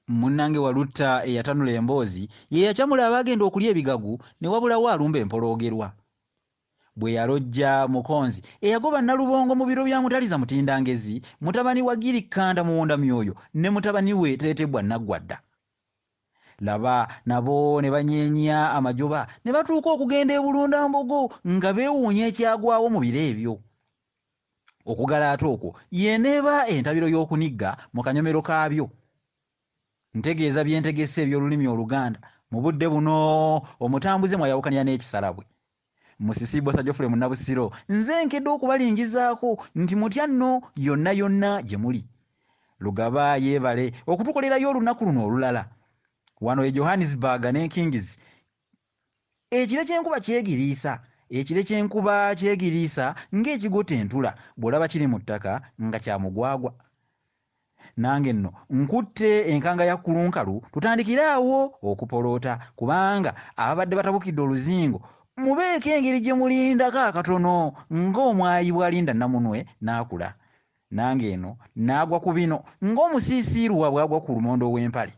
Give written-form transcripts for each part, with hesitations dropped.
Munnange Walutta eyatanula emboozi ye yacamula abaagenda okulya ebigagu ne wabulawo alumba empoloogerwa. Bwe yalojja Mukonzi eyagoba Nalubongo mu biro bya Mutaliza Mutindangezi mutabani wa Girikkanda Muwundamyoyo ne mutabani we Tetebbwa Naggwadda. Laba nabo ne banyeenya amajoba ne batuuka okugenda e Bulundambogo nga beewuunya ekyagwawo mu biro ebyo. Okugalaata okwo y'eneeba entabiro y'okunigga mu kanyomero kaabyo. Ntegeeza bye ntegese eby'olulimi Oluganda mu budde buno omutambuze mw'ayawukanira n'ekisalabwe. Musisi Bbosa Geoffrey Munnabusiro nze nkedde okubalingizaako nti mutya nno yonna yonna gye muli. Lugaba yeebale okutukolerayo olunaku luno olulala. Wano e Johannesburg ne Kings ekire ky'enkuba kyegiriisa. Ekire ky'enkuba kyegiriisa ng'ekigotta entula bw'olaba kiri mu ttaka nga kya mugwagwa. Nange nno nkutte enkanga ya Kulunkalu tutandikire awo okupoloota kubanga ababadde batabukidde oluzingo mubeeko engeri gye mulindako akatono ng'omwayi bw'alinda namunwe n'akula. Nange eno naagwa ku bino ng'omusiisiirwa bw'agwa ku lumondo w'empale.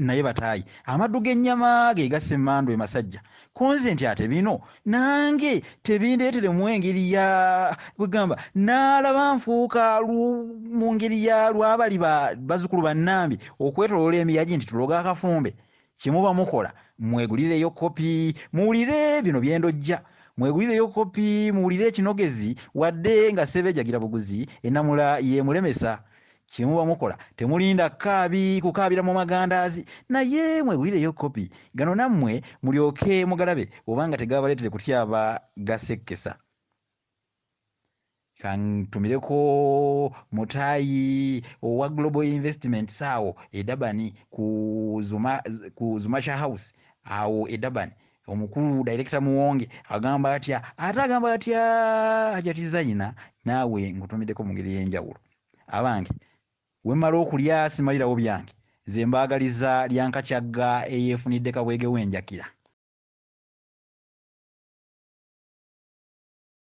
Naye bataayi amaddu g'ennyama ge gassa emmandu e Masajja ku nze nti ate bino nange tebindeeteremu engeri ya kwegamba n'alaba nfuuka mu ngeri ya lwabali ba bazzukulu ba Nnambi okwetoloola emiyaji nti tuloga akafumbe. Kye muba mukola mwegulireyo kopi muwulire bino bye ndojja. Mwegulireyo kopi muwulire ekinogezi wadde nga ssebeejagira buguzi ennamula y'emulemesa. Kye muba mukola temulinda kaabi kukaabira mu magandaazi naye mwegulireyo kopi gano nammwe mulyoke mugalabe oba nga tegaabaleetere kutyaba gasekkesa. Kantumireko Mutaayi owa Global Investments awo e Durban ku Zumasha House awo e Durban. Omukulu Director Muwonge agamba atya? Ate agamba atya Hajati Zaina naawe nkutumiddeko mu ngeri ey'enjawulo. Abange we mmala okulya simalirawo byange nze mbaagaliza lya nkakyagga eyeefunidde kabwege w'enjakira.